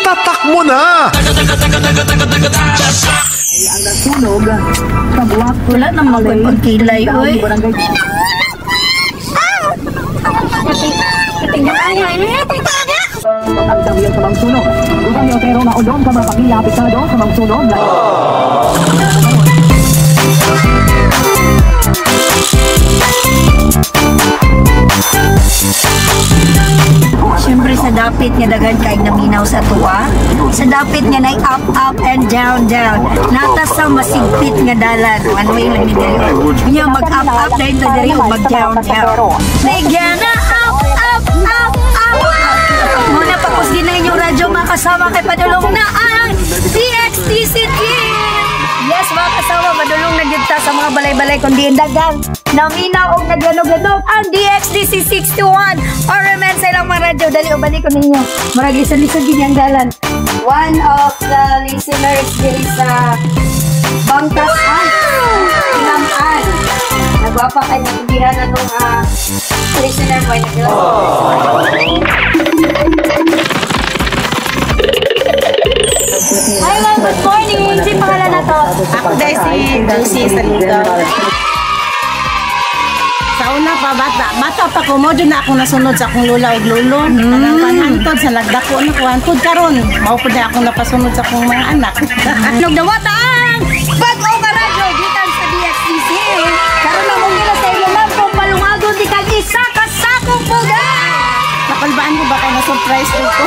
Itatak mo na! Wala na magpagkilay, oy. Ang tawil sa mga sunog. Ubang otero na udong sa mga pamilya apektado sa mga sunog. Siyempre sa dapit nga daghan kay naminaw sa tuwa. Sa dapit nga nay up up and down down. Nata sa masigpit nga dalan. One way lang ni diri. Nya mag up up dahil ta diri ug mag down down. They gonna up up up up. Muna pakusgi na inyong radyo, mga kasama, kay padulong na ang DXDC team. Yes, mga kasama, madulong na gyud ta sa mga balay-balay kundi dagang naminaw og naglanog-lanog ang DXDC 61 RMN sa ilang mga radyo. Dali o balik ko ninyo. Murag lisod-lisod gid ang dalan. One of the listeners diri sa Bangkasan, Tinam-an. Nagwapa kay nagigihan na nung listener mo. Hi, ma'am. Good morning. Sino pangalan na to? Ako dahil si Josie Salido. Sa una pa, bata pa ko, mo dyan na akong nasunod sa akong lola ug lolo. Kanang hantod sa nagdako na ko, hantod karon. Mao pud na akong napasunod sa akong mga anak. Nagdawata ang bag-o nga radyo gikan sa DXDC. Karon na mong gila sa imo, ma'am, kung palungagon di kag isa ka sakong pugay. Nakulbaan ko ba kay na-surprise ko ko?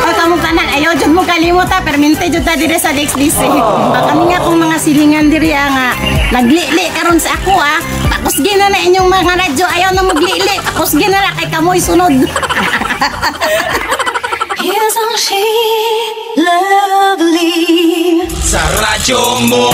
O kamong tanan, ayaw jud mo kalimot ha, permente jud ta dire sa DXDC. Baka ni nga akong mga silingan diri nga naglili karon sa ako ah. Pakusgi na na inyong mga radyo, ayaw na maglili. Pakusgi na ra kay kamoy sunod. Isn't she lovely? Sa radyo mo.